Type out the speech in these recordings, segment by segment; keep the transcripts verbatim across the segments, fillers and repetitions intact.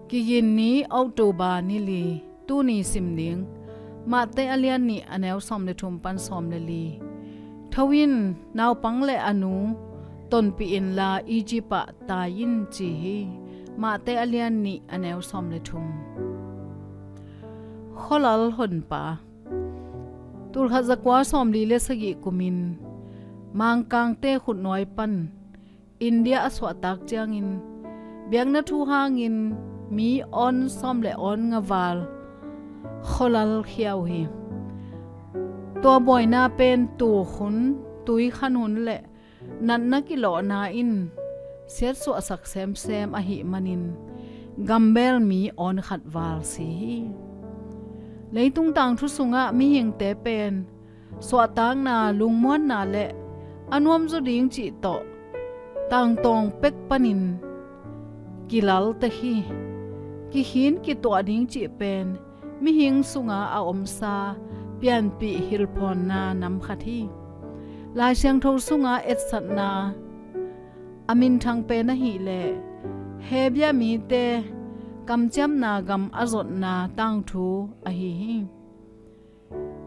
Kigin ni, October ni li. Tuni sim ding, Mate a lian nih, a neu sawm le thum pan sawm le li. Tho in, naupang le a nu tonpih inla Egypt ah tai in, ci hi. Mate a lian nih, a neu sawm le thum. Khualal Honpa. Tulkhat zakua sawmli le sagih kumin Mangkangte khutnuai pan India a suahtak ciangin, biakna thu hangin mi awn sawm le awn nga val khualal khia uh hi. Tua buaina pen tuk hun, tui khan hun le natna kilawhna in siatsuahsak semsem ahih manin, gambel mi awn khat val si hi. Leitung tangthu sungah mihingte pen suahtakna, lungmuanna le a nuamzaw ding cih tawh tangtawng pek panin kilal tek hi. Kikhin kituah ding cih pen mihing sunga a omsa pianpih hilhphawnna nam khat hi. Lai Siangtho sunga etsatna a minthang pen ahih leh Hebia mite kamciamna gam a zotna tangthu ahi hi.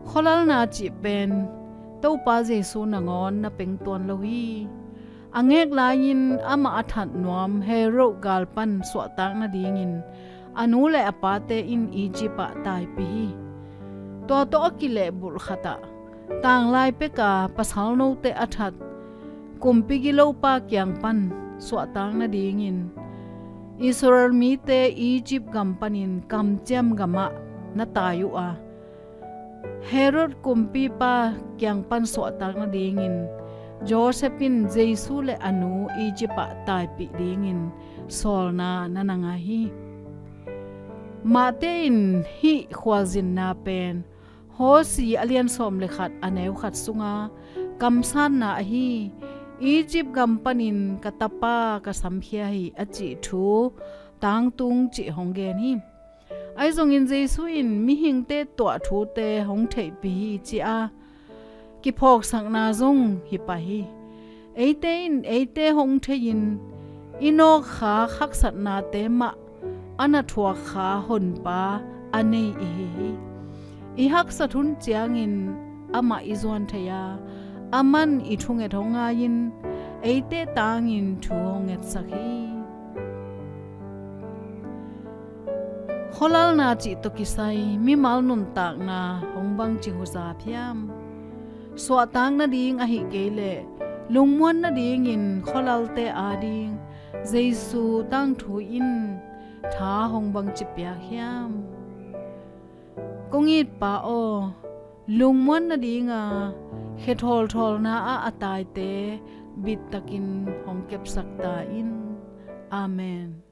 Khualalna cih pen Topa Jesu nangawn na peng tuan lo hi. A ngek lai-in amah a that nuam Herod gal pan suahtak nadingin a nu le a pate in Egypt ah taipih hi. Tua tawh a kilehbulh khatah tanglai peka pasal note a that kumpi gilopa kiang pan suahtak nadingin Israel mite Egypt gam panin kamciam gamah na tai uh a, Herod kumpipa kiang pan suahtak nadingin Joseph in Jesu le a nu Egypt ah taipih dingin sawlna na na ngah hi. Mate in hih khualzinna pen Hosea a lian sawm le khat, a neu khat sunga kamsanna ahi, Egypt gam panin ka tapa ka samkhia hi, a cih thu tangtung cih hong gen hi. Ahi zongin Jesu in mihingte tuah thute hong theihpih hi, ci-a kiphawksakna zong hi pah hi. Eite in eite hong thei-in i nawkkha haksatnate mah a na thuakkha Honpa a nei i hi hi. I haksat hun ciangin amah i zuan thei a, aman i thunget hong ngai-in eite tangin thu hong ngetsak hi. Khualalna cih tawh kisai mimal nuntakna hong bangci huzap hiam? Suahtak nading ahih kei leh lungmuan nadingin khualalte ading Jesu tangthu in tha hong bangci piak hiam? Kong it Pa aw, lungmuan nadinga khe thawlthawlna ah a taite bittakin hong kepsak ta in. Amen.